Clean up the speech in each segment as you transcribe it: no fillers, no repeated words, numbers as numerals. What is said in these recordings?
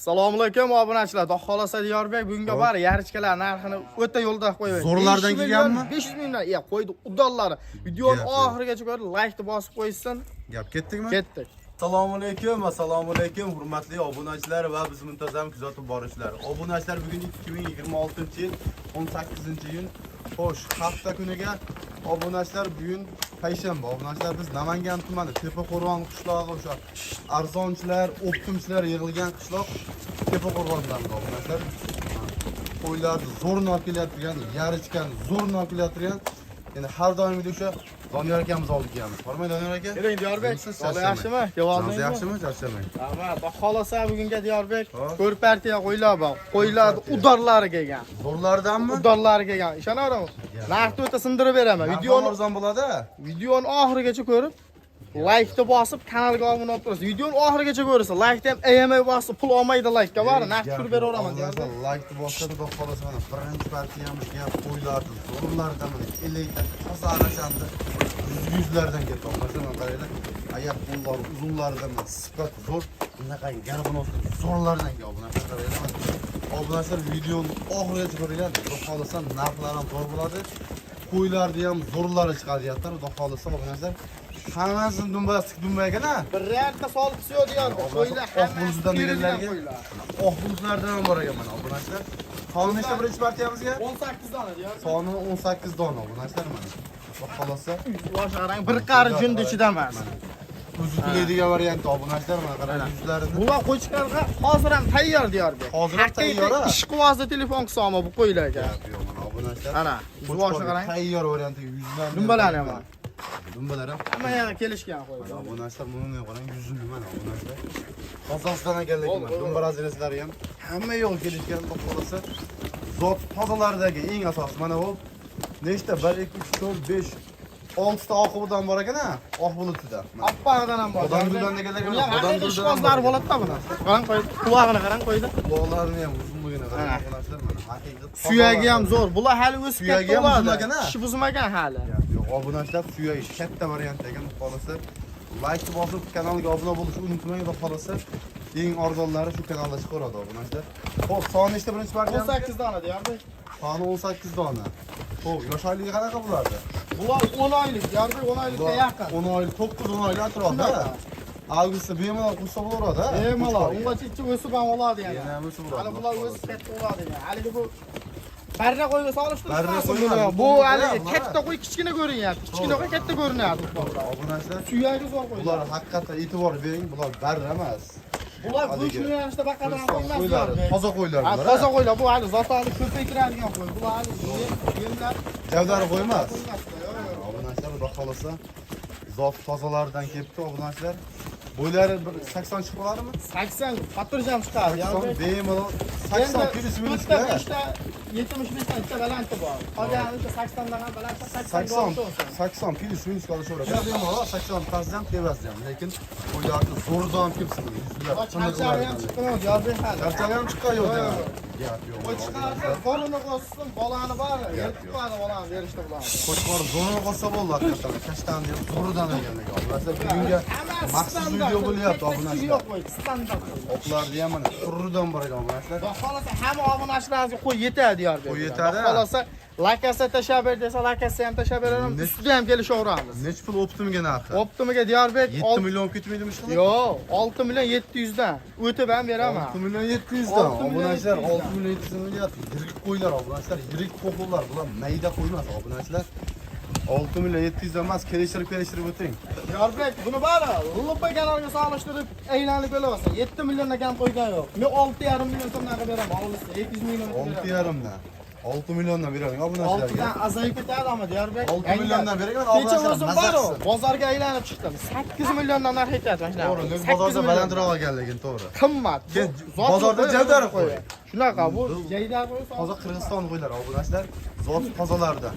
Assalomu alaykum obunachilar. Xudo xolasa Diyorbek bugunga Hop. bor yarchkalar narxini o'ta yo'lda qo'yib. Zo'rlardan kelganmi? 500 mingdan. Ya qo'ydi uddollari. Videoni Gap yo'q. oxirigacha ko'rib, like bosib qo'ysin. Gap ketdikmi? Ketdik. Assalomu alaykum, assalomu alaykum hurmatli obunachilar va biz muntazam kuzatib boruvchilar. Obunachilar, bugun 2026-yil 18-iyun. Xo'sh, hafta kuniga obunachilar, bugun payshanba. Obunachilar, biz Namangan tumani Tepaqo'rg'on qishlog'i, o'sha arzonchilar, оптом chilar yig'ilgan qishloq Tepaqo'rg'ondamiz, obunachilar. Qo'ylarni zo'rini olib kelayotgan, yarichkani zo'rini olib kelayotgan. Endi har doimgidek o'sha Doniyor akamiz olib kelamiz. Hormang, Doniyor aka. Keling, Diyorbek. Yaxshimisiz, Bola charchamang? yaxshimi? Javob Yaxshimi, charchamang. Rahmat. Xudo xolasa bugunga Diyorbek Hop. ko'rib partiya qo'ylar bor. Qo'ylar Partiya. Udorlari kelgan. Zo'rlardanmi? Udorlari kelgan. Ishonaveraman. Narxni o'ta sindirib beraman. Videoni Videoni arzon bo'ladi. Videoni oxirigacha ko'rib, laykni bosib, kanalga obuna bo'lib turasiz. Videoni oxirigacha ko'rasiz. Laykni ham ayamay bosib, pul olmaydi laykka bor, narx tushirib beraveraman. Obunachilar, laykni bosadi, xudo xohlasa mana birinchi partiyamiz gap qo'ylardi, zo'rlardan, mana ellikta toza arashandi. Yuzlardan ketdi. Obunachilar, mana qaranglar. Oyoq qo'llari uzunlaridan, mana sifat zo'r. Bunaqa garbanosda zo'rlardan keldi. Obunachilar, qaranglar mana. Obunachilar, videoni oxirigacha ko'ringlar. Xudo xohlasa narxlar ham zo'r bo'ladi. Qo'ylarni ham zo'rlari chiqadi deyaptilar. Xudo xohlasa, obunachilar, hammasini dumbasi dumba ekan ha. Birorta solibsi yo'q Diyorbek. Qo'ylar Oq bulutdan deganlarga qo'ylar. Oq bulutlardan ham bor ekan mana, obunachilar. Soni nechta birinchi partiyamizga? 18 dona, Diyorbek. Soni 18 dona, obunachilar, mana. Xudo xohlasa Bosh qarang, bir qari jund ichida emas. O'zi to'laydigan varianti, obunachilar, mana qarang yuzlarini. Bular qo'ychiqlarga hozir ham tayyor, Diyorbek. Hozir ham tayyor, ha? Ishqivozda telefon qilsa bu qo'ylarga. Gap yo'q, mana, obunachilar. Ana, boshini qarang. Tayyor varianti yuzlarni. Dumbalarni ham. Dumbalar ham. Hamma yog'i kelishgan qo'ylar. Mana, obunachilar, buni ham qarang yuzini, mana, obunachilar. Qozog'iston ekanligi mana dumba razrezlari ham hamma yo'q kelishgan, xudo xohlasa. Zot tozalardagi eng asosi mana bu nechta? 1 2 3 4 5 6 ta oqibidan bor ekan ha, oq bulutida. Mana. Oppog'idan ham bor. Bodamguldan deganlarga Buni ham mana haqiqiy bodamguldan ham ishqibozlar bor. bo'ladi-da buni. Qarang qo'ydi, qulog'ini qarang qo'ydi. Quloqlarini ham uzunligini qarang, Ana. obunachilar, mana haqiqiy Suyagi ham zo'r. Bular hali o'sib Suyagi katta ham bo'ladi. uzun ekan, ha? Tishi buzmagan hali. Gap yo'q, obunachilar, suyagi katta variant ekan, xudo xohlasa. Like bosib, kanalga obuna bo'lishni unutmang, xudo xohlasa. Eng arzonlari shu kanalda chiqaveradi, obunachilar. Xo'p, soni nechta birinchi partiyamiz? 18 dona, Diyorbek. Soni 18 dona. Xo'p, yosh oyligi qanaqa bulardi? Bular 10 oylik, Diyorbek, 10 oylikka yaqin. 10 oylik, 9-10 oylik atrofida. Shunaqa. Avgustda bemalol qo'shsa bo'laveradi, ha? Bemalol. Ungacha ichi o'sib ham oladi yana. Yana ham o'sib bo'ladi. Hali bular o'sib katta bo'ladi yana. Haligi bu barra qo'yga Barra solishtirishmasin qo'y buni. emas, Bu bu hali bular. katta qo'y kichkina ko'rinyapti. Kichkina qo'y katta ko'rinyapti. Obunachilar, Suyagi zo'r qo'ylar. bular haqiqatdan e'tibor bering, bular barra emas. Bular bu Haligi yo'nalishda baqadan Guliston qo'ymas. qo'ylari, Diyorbek. toza qo'ylar Ha, bular. toza qo'ylar. Bu hali zotani ko'paytiradigan qo'y. Bular hali yemlar Javdari qo'ymas. Qo'ymas, yo'q, yo'q. Obunachilar, xudo xohlasa zot tozalardan kelibdi, obunachilar. Bo'ylari bir 80 chiqib qoladimi? 80 xotirjam chiqadi. 80 bemalol 80 плюс минус 4ta 5ta 75 ta ikkita balanti bor. Qolgani o'sha 80 dan ham baland, 80 80 80 плюс минус qolishaveradi. Bemalol 80 pastdan ham, tepasidan ham, lekin qo'ylarni zo'rdan kelibsiz, yuzlar. Charchari ham chiqqan yo'q, Diyorbek hali. Charchari ham chiqqan yo'q. Yo'q. Gap yo'q. Qo'y chiqarsa, qo'lini qo'shsin, bolani bor, yetib qoladi bolani berishdi bularni. Qo'chqor zo'rini qolsa bo'ldi haqiqatdan. Kashtanni ham zo'ridan ekanligi. Obunachilar, bugunga maxsus video bo'lyapti, obunachilar. Yo'q qo'y, standart. Oqlarni ham mana turridan bor ekan, obunachilar. Xudo xohlasa hamma obunachilarimizga qo'y yetadi, Diyorbek. Qo'y yetadi. Xudo xohlasa lakasa tashlab ber desa, lakasa ham tashlab beraman, ustida ham kelishaveramiz. Nechi pul оптом ga narxi? Оптом iga, Diyorbek, 7 million ketmaydimi ishqilib? Yo'q, 6 million 700 dan o'tib ham beraman. 6 million 700 dan. 6 million Obunachilar, 700 dan. 6 million 700 dan yirik qo'ylar, obunachilar, yirik qo'qlar, bular mayda qo'y emas, obunachilar. 6 million 700 dan emas, kelishtirib kelishtirib o'ting. Diyorbek, buni bari lupa kanalga solishtirib aylanib kelaversin. 7 milliondan kam qo'ygan yo'q. Men 6,5 million so'mdan qilib beraman, olsa 200 million 6,5 dan. 6 milliondan beraman obunachilarga. 6dan azayib ketadi ama, Diyorbek. 6 milliondan beraman, Kecha obunachilar o'zim maza bor, qilsin. bozorga aylanib chiqdim. 8 milliondan narx aytyapti mana shunaqa. To'g'ri, lekin 8 bozorda million. balandroq ekan, lekin to'g'ri. Qimmat. Keyin Zot bozorda qo'y, javdari qo'y. Shunaqa bu jaydari qo'y. Toza Qirg'iziston qo'ylari, obunachilar, zot tozalardan.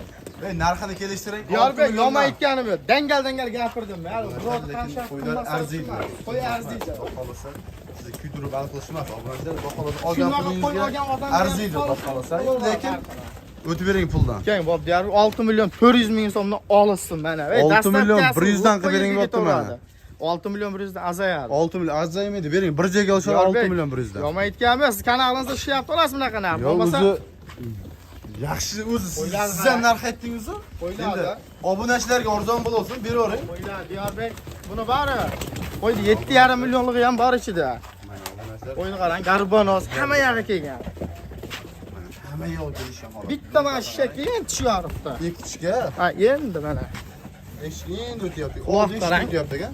Ey, narxini kelishtiring. Diyorbek, yomon aytganim yo'q. Dangal dangal gapirdim. Hali biror Lekin qancha qo'ylar qimmat arziydi. Qo'y arziydi. Xudo xohlasa sizni kuydirib aniq qilish emas, obunachilar, xudo xohlasa olgan Shunaqa qo'y pulingizga olgan odam arziydi, xudo xohlasa. Lekin o'tib bering puldan. Keyin bob Diyorbek, 6 million 400 ming so'mdan olishsin mana. Ey, 6 million dastavkasi 100 dan qilib bering yerga bo'pti mana. ketaveradi. 6 million 100 dan azayadi. 6 million azaymaydi, bering. Bir joyga olishadi 6 million 100 dan. Yomon aytgan emas, siz kanalingizda ishlayapti olasiz bunaqa narx. Yo'q, Bo'lmasa o'zi yaxshi, o'zi siz ham narx aytdingiz-ku. Qo'yiladi. Endi obunachilarga arzon bo'lsin, beravering. Qo'yiladi, Diyorbek. Buni bari. Qo'ydi 7,5 millionligi ham bor ichida. Mana obunachilar, Qo'yni qarang, garbonoz hamma yog'i kelgan. hamma yo'q kelishgan holat. Bitta mana shisha keyin tish yoribdi. Ikki tishga, Ha, endi mana. eshik endi o'tyapti. Quloq Oldi eshik qarang. o'tyapti ekan.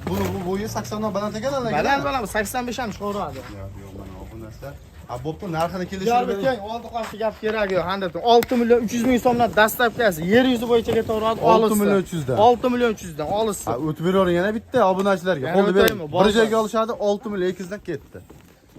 Buni bu bo'yi 80 dan baland ekan anaqa. Baland baland 85 ham chiqaveradi. Yo'q, yo'q, mana obunachilar. Ha, bo'pti, narxini kelishtirib Diyorbek keng, oldi qochdi gap keragi yo'q. Handa 6 million 300 ming so'mdan dastlabkisi yer yuzi bo'yicha ketaveradi. 6 million 300 dan. 6 million 300 dan olishsin. Ha, o'tib beravering yana bitta obunachilarga. Yana Qo'lni bering. o'taymi? Bir Bo'ldi. joyga olishadi, 6 million 200 dan ketdi.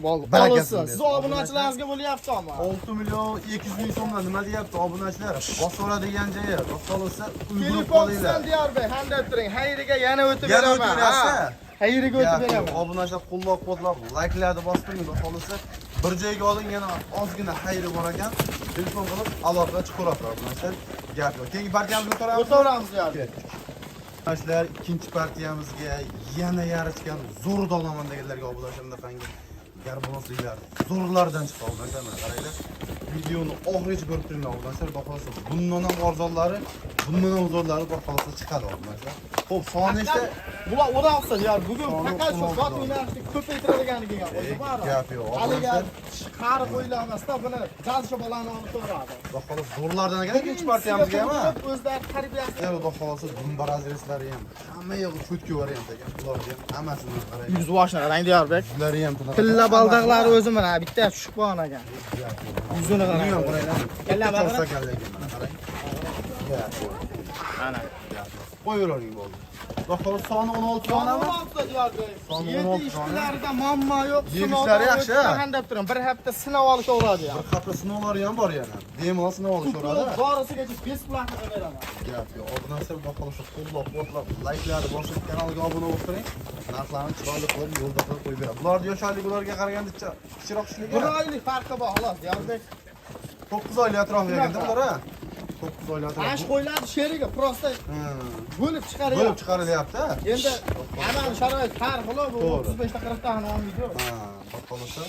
Bo'ldi. Barakasini Olishsin. bersin. Siz obunachilaringizga bo'lyapti ama. 6 million 200 ming so'mdan nima deyapti obunachilar? Bosaveradigan joyi, bosolsa ulgurib Telefon qolinglar. qilsam Diyorbek, handa turing. Xayriga yana o'tib Yana beraman. o'tib berasiz? Ha, Xayriga o'tib beraman. Obunachilar qo'llab-quvvatlab, layklarni bosib turing, xudo xohlasa. Bir joyga oling, yana ozgina xayri bor ekan. Telefon qilib aloqaga chiqaverasizlar obunachilar. Gap yo'q. Keyingi partiyamizga o'tamiz. O'taveramiz Diyorbek. Obunachilar, ikkinchi partiyamizga yana yarashgan zo'r dolaman deganlarga obunachilar bunaqangi garbonosliklar zo'rlardan chiqdi obunachilar. Mana qaranglar. Videoni oxirigacha ko'rib turinglar obunachilar. Xudo xohlasa bundan ham arzonlari, bundan ham zo'rlari xudo xohlasa chiqadi obunachilar. Xo'p, son nechta? Bular 16 Diyor. Bugun Soni faqat shu 16 zot o'ynashni ko'paytiradigan kelgan. Ey, Bari. gap yo'q. Haligi Obunachilar, qari qo'ylar emasda, buni jalsha bolani olib turadi. xudo xohlasa zo'rlardan ekan ikkinchi partiyamizga ham. ha. O'zlari tarbiyasi. Xudo xohlasa dumbarazreslari ham, hamma yog'i cho'tki variant ekan. Bularni ham hammasini qarang. Yuz boshini qarang Diyorbek. Yuzlari ham tilla. Tilla baldaqlari o'zi mana bitta tushib qolgan ekan. Yuzini Buni ham qarang. qaranglar. Kalla Bitta bag'ri. chorsakanligi mana qarang. Gap yo'q. Mana. Gap yo'q. Qo'yavering bo'ldi. Xudo xohlasa soni 16 Soni donami? 16 Diyorbek. Soni Yedi 16 dona. ishchilarida muammo yo'q. Yemishlari Sinovdan yaxshi, o'tdi, ha? Handab turing. Bir hafta sinov olishaveradi ya. Bir hafta sinovlari ham bor yana. Bemalol sinov olishaveradi. Dorisigacha bесплатно qilib beraman. Gap yo'q. Obunachilar xudo xohlasa qo'llab-quvvatlab, layklarni bosib, kanalga obuna bo'lib turing. Narxlarni chiroyli qilib, yo'lda qilib qo'yib beradi. Bularni yoshalik ularga qaraganda kichikroq kishligi. Bir oylik farqi bor xolos Diyorbek. 9 oylik atrofida ekanda bular ha. 9 oylik Mana atrofida. shu qo'ylarni sherigi prosta bo'lib chiqaryapti. Bo'lib chiqarilyapti. Endi amal sharoit har xil bu To'g'ri. 35 ta 40 tani olmaydi. Ha, xudo xohlasa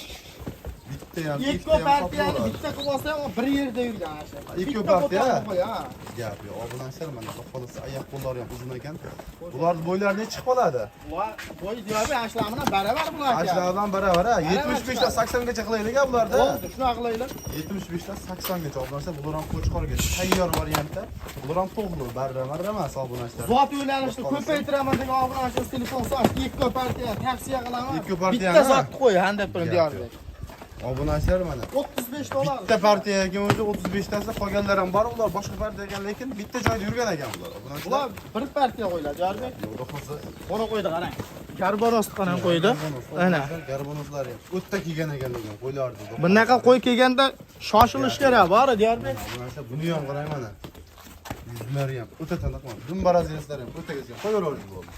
bitta ham, Ikki ikkita ham partiyani topiladi. bitta qilib olsa ham bir yerda yurgan ana shu. Ikki Bitta partiya? qo'tog'i qo'y, ha. Gap yo'q. Obunachilar mana xudo xohlasa oyoq qo'llari ham uzun ekan. Bularning bo'ylari necha chiqib qoladi? Bular bo'y Diyorbek ana shular bilan baravar bular aka. Ana shulardan baravar ha. Baravar 75 dan chiqadi. 80 gacha qilaylik ha bularda. Bo'ldi, shunaqa qilaylik. 75 dan 80 gacha obunachilar bular ham qo'chqorga tayyor variantda. Bular ham to'g'ri, barra-marra emas obunachilar. Zot yo'nalishni ko'paytiraman degan obunachi telefon soch ikki partiya tavsiya qilaman. Ikki partiyani, Bitta ha? zotni qo'y, handab turing Gap Diyorbek. Obunachilar mana 35 dollar. bitta partiya ekan o'zi 35 tasi, qolganlar ham bor, ular boshqa partiya ekan, lekin bitta joyda yurgan ekan bular. Obunachilar. Bular bir partiya qo'yiladi Diyorbek. Xudo xohlasa Buni qo'ydi qarang. Garbonosni qarang qo'ydi. Ana. Garbonoslar ham o'tda kelgan ekan lekin qo'ylardi. Bunaqa qo'y kelganda shoshilish kerak, bori Diyorbek. Obunachilar buni ham qarang mana. Yuzlari ham o'ta taniq mana. Dumbaraziyaslar ham o'ta kelgan. Qo'yaverdik bo'ldi.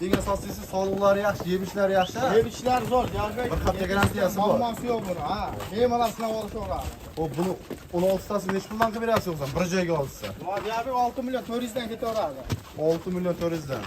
Eng asosiysi sog'liqlari yaxshi, yemishlari yaxshi. Yeb ichishlar zo'r, Diyorbek. Bir hafta garantiyasi bor. Muammosi yo'q buni, ha. Bemalol sinab olishaveradi. Xo'p, buni 16 tasi necha puldan qilib berasiz o'zim? Bir joyga olsa. Bular Diyorbek 6 million 400 dan ketaveradi. 6 million 400 dan.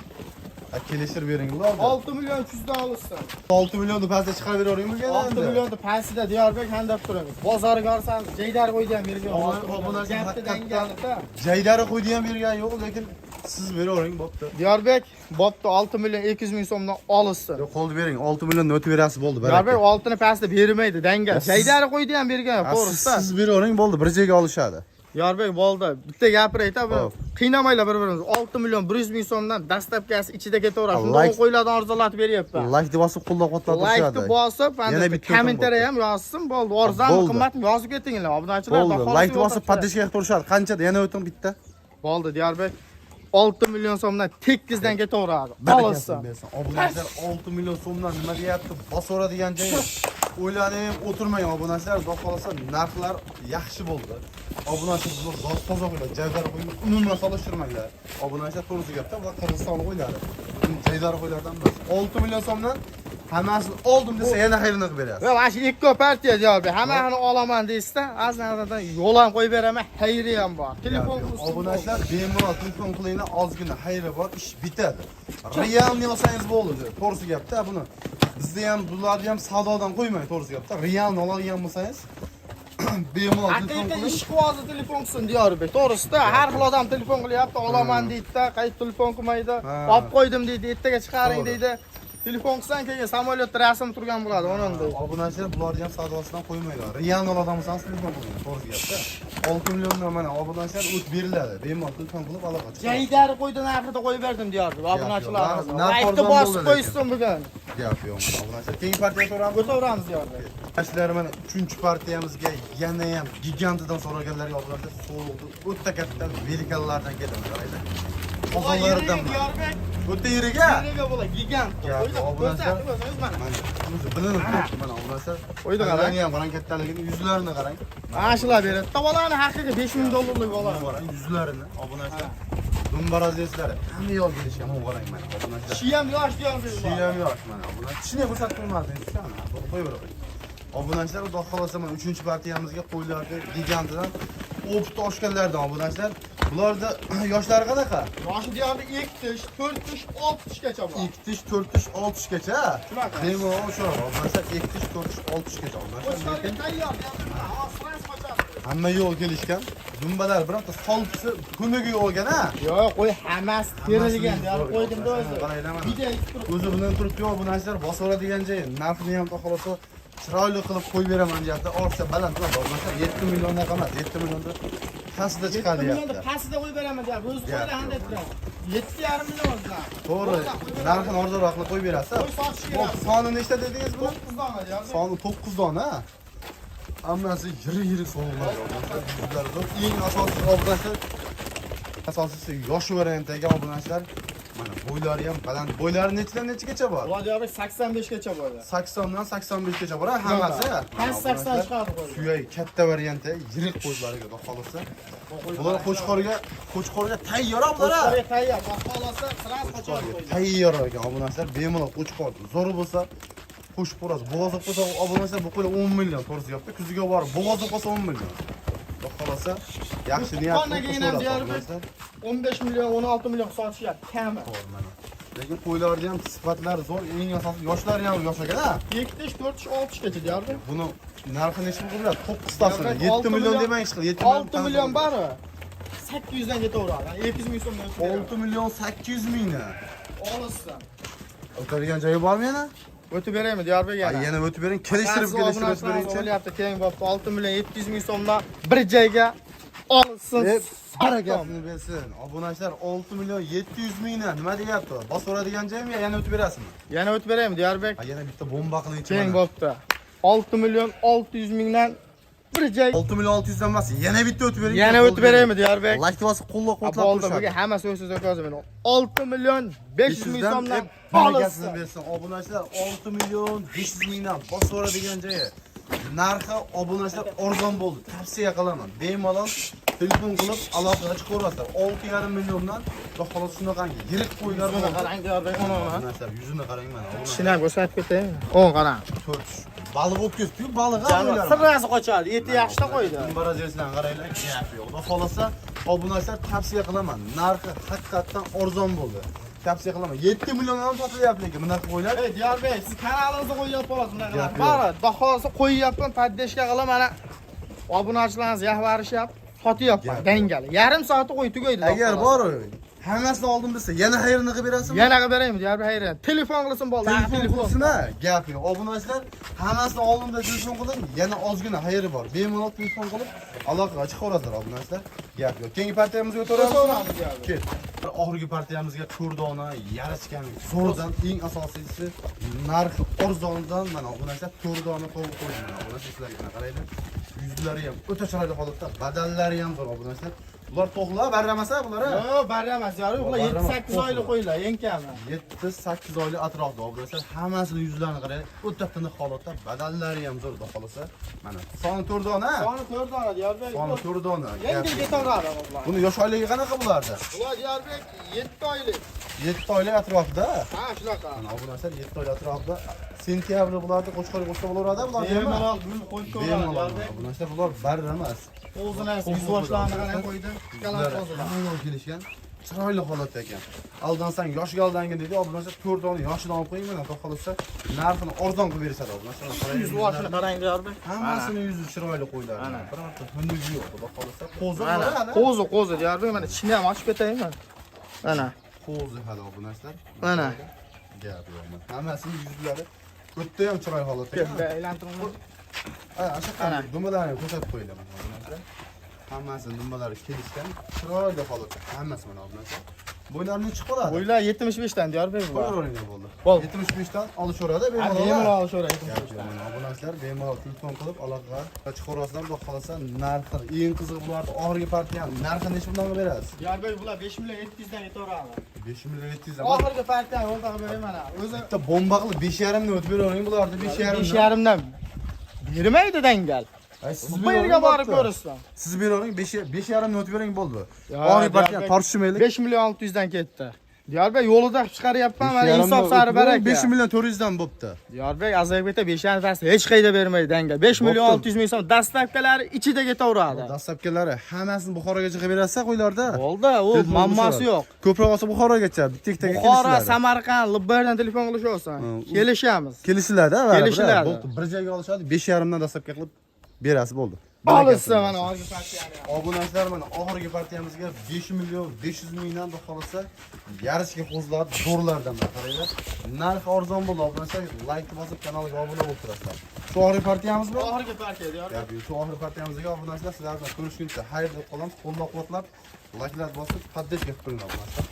Ha, kelishtirib bering ularni. 6 million 300 dan olishsin. 6 millionni pastga chiqarib beravering bugun 6 millionni pastida Diyorbek handab turamiz. Bozorga borsangiz jaydar qo'ydi ham bergan. Obunachi Gapni haqiqatdan- dangalida. Jaydari qo'ydi ham bergan yo'q, lekin siz beravering, bo'pti. Diyorbek bo'pti 6 million 200 ming so'mdan olishsin. Yo'q, qo'lni bering. 6 millionni o'tib berasiz bo'ldi, Diyorbek baraka. 6 ni pastida bermaydi, dangal. Ya siz- Jaydari qo'ydi ham bergan, Ha, siz, to'g'risida. siz beravering bo'ldi, bir joyga olishadi. Diyorbek bo'ldi. Bitta gapirayda, bu Xo'p. qiynamanglar bir-birimizni. 6 million 100 ming so'mdan dastlabkasi ichida ketaveradi. Shunda Like- qo'ylardan arzonlatib beryapman. Like deb bosib qo'llab-quvvatlab Laykni turishadi. bosib, Yana yana bitta kommentariya ham yozsin, bo'ldi. Arzonmi, Bo'ldi. qimmatmi yozib ketinglar. Obunachilar Bo'ldi. xohlasa Like bosib yo'qotib поддержка qilib turishadi. Qanchada? Yana o'ting bitta. Bo'ldi, Diyorbek 6 million so'mdan tekkizdan ketaveradi. Barakasini Olsin. bersin. Obunachilar 6 million so'mdan nima deyapti? Bosaveradigan joyi. O'ylanib o'tirmang obunachilar, xudo xohlasa narxlar yaxshi bo'ldi. Obunachilar bular zot toza qo'ylar, jaydari qo'ylar, umuman solishtirmanglar. Obunachilar to'g'risi gapda, bular Qirg'iziston qo'ylari. Jaydari qo'ylardan emas. 6 million so'mdan Hammasini oldim desa yana xayrini qilib berasiz. Va mana shu ikki partiya Diyorbek. Hammasini olaman deysizda, ozdan yo'l ham qo'yib beraman, xayri ham bor. Telefon qilsin. Obunachilar bemalol telefon qilinglar, ozgina xayri bor, ish bitadi. Realni olsangiz bo'ldi, to'g'risi gapda buni. Bizda ham bularni ham savdodan qo'ymang, to'g'risi gapda. Realni oladigan bo'lsangiz bemalol telefon Haqiqiy qiling. ishqibozi telefon qilsin Diyorbek. To'g'risida har xil odam telefon qilyapti, olaman deydi-da, qaytib telefon qilmaydi. Olib qo'ydim deydi, ertaga chiqaring deydi. Telefon qilsang keyin samolyotda rasm turgan bo'ladi, onanday. Obunachilar bularni ham savdosidan qo'ymanglar. Realni oladigan bo'lsangiz telefon qiling, to'g'risi gapda. 6 milliondan mana obunachilar o't beriladi. Bemalol telefon qilib aloqa chiqadi. Jaydari qo'ydi narxida qo'yib berdim Diyorbek. Obunachilar. Narx Laykni arzon bosib bo'ldi lekin. qo'ysin bugun. Gap yo'q mana obunachilar. Keyingi partiyaga o'tamiz. O'taveramiz Diyorbek. Obunachilar mana 3-partiyamizga yana ham gigantidan so'raganlarga obunachilar sovuqni o'ta katta velikanlardan keladi qaranglar. Qozonlaridan mana. Diyorbek. O'ta yeriga. Yeriga bo'ladi, gigant. Gap yo'q, obunachilar. Ko'rsatib o'zingiz mana. Mana o'zi bilinib turibdi mana obunachilar. Qo'ydi qarang. ham qarang kattaligini, yuzlarini qarang. Mana shular beradi. Tavalarni haqiqiy 5000 dollarlik Mana bola. qarang yuzlarini obunachilar. Dumbarazeslar hamma yoq kelishgan, mana qarang mana obunachilar. Shi ham yosh Diyorbek. Shi ham yosh mana obunachilar. Tishini ko'rsatib qo'ymadingiz, mana buni qo'yib bering. Obunachilar xudo xolasa mana 3-partiyamizga qo'ylarni gigantidan o'pit oshganlardan obunachilar. Bularda yoshlari qanaqa? Yoshi Diyorbek 2 tish, 4 tish, 6 tishgacha bor. 2 tish, 4 tish, 6 tishgacha. Shunaqa. Bemalol uchadi obunachilar 2 tish, 4 tish, 6 tishgacha obunachilar. Qo'chqorga Lekin tayyor Diyorbek. Hozir qochadi. hamma yo'l kelishgan. Dumbalar birorta solpisi ko'migi yo'q ekan ha. Yo'q, qo'y hammasi terilgan. Diyorbek qo'ydim-da o'zi. Qaranglar mana. Video turib. O'zi bilan turibdi obunachilar bosaveradigan joyi. Narxini ham xohlasa chiroyli qilib qo'yib beraman deyapti. Ortiqcha baland emas obunachilar 7 milliondan emas, 7 millionda pastida 7 chiqadi millionda deyapti. pastida qo'yib beraman deyapti. O'zi Gap qo'ydi yo'q. qanday turadi. 7,5 million o'zi. To'g'ri. Narxini arzonroq qilib qo'yib berasiz. Qo'y sotish Bu kerak. soni nechta dedingiz buni? 9 dona Diyorbek. Soni 9 dona. Hammasi yiri-yiri sovuqlar obunachilar. Yuzlari zo'r. Eng asosiysi obunachilar asosiysi yosh variantdagi obunachilar. Mana bo'ylari ham baland. Bo'ylari nechidan nechagacha bor? Ular Diyorbek 85 gacha bo'ladi. 80 dan 85 gacha bor ha, hammasi. Past 80 chiqadi qo'y. Suyagi katta variantda yirik qo'ylarga xudo xolasa. Bular qo'chqorga tayyor bular. Qo'chqorga tayyor. Xudo xolasa sразу qochadi Qo'chqorga qo'ylar. tayyor ekan obunachilar. Bemalol qo'chqor zo'r bo'lsa qo'shib ko'rasiz. Bo'g'oz bo'lsa obunachilar bu qo'ylar 10 million to'g'risi gapda. Kuziga borib bo'g'oz bo'lsa 10 million. Xudo xolasa yaxshi niyat Tuqqandan keyin ham qilib Diyorbek obunachilar. 15 million, 16 million sotishyapti kami. To'g'ri mana. Lekin qo'ylarni ham sifatlari zo'r, eng asosiysi yoshlari ham yosh ekan ha. 2 tish, 4 tish, 6 tishgacha Diyorbek. Buni narxi necha pul bo'ladi? 9 tasini. Diyorbek 7 6 million million- demang hech qilib. 7 6 million bari 800 dan ketaveradi. 200 ming so'mdan o'tib beradi. 6 million 800 mingdan. Olishsin. O'tadigan joyi bormi yana? O'tib beraymi Diyorbek yana? Yana o'tib bering, kelishtirib kelishtirib o'tib beringchi. Bo'lyapti, keng bo'pti. 6 million 700 ming so'mdan bir joyga olsin. Barakasini bersin. Obunachilar 6 million 700 mingdan nima deyapti? Bosaveradigan joymi yana o'tib berasizmi? Yana o'tib beraymi Diyorbek? Ha, yana bitta bomba qilingchi Keng mana. bo'pti. 6 million 600 mingdan bir joy 6 million 600 dan emas, yana bitta o'tib bering. yana o'tib beraymi Diyorbek? Like bosib qo'llab-quvvatlab Bo'ldi, turishadi. bugun hammasi o'z o'tkazib meni. 6 million 500 ming so'mdan barakasini olsin. bersin. Obunachilar 6 million 500 mingdan bosaveradigan joyi. Narxi obunachilar arzon bo'ldi. Tavsiya qilaman. Bemalol telefon qilib aloqaga chiqaverasizlar. 6,5 milliondan xudo xohlasa shunaqangi yirik qo'ylar Yuzini bo'ldi. qarang Diyorbek, uni uni. Obunachilar yuzini qarang mana. Obunachilar Tishini ham ko'rsatib ketaymi? O'n qarang. to'rt. Baliq bo'lib ketdi-yu, baliq ha qo'ylar. Sirrasi qochadi, eti yaxshida qo'ydi. Dumbarazesdan qaranglar, gap yo'q. Xudo xohlasa obunachilar tavsiya qilaman. Narxi haqiqatdan arzon bo'ldi. Tavsiya qilaman. 7 milliondan ham sotilyapti lekin bunaqa qo'ylar. Ey Diyorbek, siz kanalingizda qo'yyapsiz bunaqa. Gap yo'q. Bari, xudo xohlasa qo'yyapman, поддержка qilib mana obunachilarimiz yahvarishyapti, sotyapman Gap yo'q. dangali. Yarim soatda qo'y tugaydi. xudo Agar xohlasa. bor, hammasini oldim desa, yana xayrini qilib berasizmi? Yana qilib beraymi Diyorbek xayr. Telefon qilsin bo'ldi. Telefon qilsin ha, gap yo'q. Obunachilar hammasini oldim deb telefon qiling, yana ozgina xayri bor. Bemalol telefon qilib aloqaga chiqaverasizlar obunachilar. Gap yo'q. Keyingi partiyamizga o'taveramiz. O'taveramiz Diyorbek. Ket. Oxirgi partiyamizga to'rt dona yarashgan zo'rdan, eng asosiysi narxi arzondan mana obunachilar 4 dona tovuq qo'ydim mana obunachilar sizlarga mana qaranglar. Yuzlari ham o'ta chiroyli holatda, badanlari ham zo'r obunachilar. Bular to'qlar, barramasa bular ha? Yo'q, barra emas, Diyorbek. Ular Barra emas, 7-8 oylik qo'ylar, eng kami. 7-8 oylik atrofida obunachilar hammasini yuzlarini qarang, o'ta tiniq holatda, badanlari ham zo'r xudo xohlasa. Mana soni 4 dona. Soni 4 dona Diyorbek. Soni 4 dona. Yengil ketaveradi ular. Buni yosh oyligi qanaqa bularda? Bular Diyorbek 7 oylik. 7 oylik atrofida. Ha, shunaqa. Mana obunachilar 7 oylik atrofida Sentyabr bularni qo'chqor qo'shsa bo'laveradi bularni. Bemalol buni qo'yib ko'radi. Bemalol. Obunachilar, bular barra emas. Qo'zini yuzboshlarni qarang qo'ydi. Ikkalasi qo'zilar. Hamma kelishgan. Chiroyli holatda ekan. Aldansang yoshiga aldangin deydi. Obunachilar, to'rtovini yoshidan olib qo'ying, mana xudo xohlasa narxini arzon qilib berishadi obunachilar. Qarang. Yuzboshini qarang, Diyorbek. Hammasini yuzi chiroyli qo'ylar. Birorta xunugi yo'q, xudo xohlasa. Qo'zi Mana hali. qo'zi, qo'zi Diyorbek, mana tishini ham ochib ketaymi? Mana. Qo'zi hali obunachilar. Mana. Gap yo'q. Mana hammasini yuzlari o'tda ham chiroyli holatda ekan. Aylantirib. Ha, o'sha dumbalarni ko'rsatib qo'yinglar mana obunachilar. Hammasini dumbalari kelishgan, chiroyli holatda. Hammasi mana obunachilar. Bo'ylari nechi qoladi? Bo'ylar 75 dan Diyorbek bu. Qo'yaveringlar bo'ldi. Bo'ldi. 75 dan olishaveradi bemalol. Bemalol olishaveradi. Gap yo'q, mana obunachilar bemalol telefon qilib aloqaga chiqaverasizlar, xudo xohlasa narxi eng qizig'i bularni oxirgi partiyani narxi necha puldan qilib berasiz? Diyorbek, bular 5 million 700 dan yetaveradi. 5 million 700 dan. Oxirgi partiyani yo'lda qilib beraman mana. O'zi Bitta bomba qilib 5.5 dan o'tib beravering bularni 5.5 dan. 5.5 dan bermaydi dangal. Ay, siz Bu yerga borib ko'rishsin. Siz beravering 5 5.5 dan o'tib bering bo'ldi. Ya, Oxirgi partiyani Diyorbek, tortishmaylik. 5 million 600 dan ketdi. Diyorbek, yo'lida qilib chiqaryapman, mana insof sari baraka. 5 million 400 dan bo'pti. Diyorbek, azayib ketdi, 5 yarim hech qayerda bermaydi dangal. 5 million Bo'pti. 600 ming so'm dastavkalari ichida ketaveradi. Dastlabkilari hammasini Buxorogacha qilib berasiz qo'ylarda. Bo'ldi, u Telefon muammosi qilishadi. yo'q. Ko'proq olsa Buxorogacha, bitta ikkitaga Buxoro, kelishiladi. Samarqand, Libberdan telefon qilishaversin. Kelishamiz. Kelishiladi, baribir. Kelishiladi. Bo'ldi, bir joyga olishadi, 5.5 dan dastlabki qilib berasiz bo'ldi. Olishsa mana oxirgi partiyani. Obunachilar, mana oxirgi partiyamizga 5 million 500 mingdan xudo xohlasa yarishga qo'zilar, zo'rlardan mana qaranglar. Narx arzon bo'ldi obunachilar, like bosib kanalga obuna bo'lib turasizlar. Shu oxirgi partiyamizmi? Oxirgi partiya Diyorbek. Gap yo'q. Shu oxirgi partiyamizga obunachilar, sizlar bilan ko'rishguncha xayr deb qolamiz. Qo'llab-quvvatlab, likelar bosib, поддержка qilib turinglar obunachilar.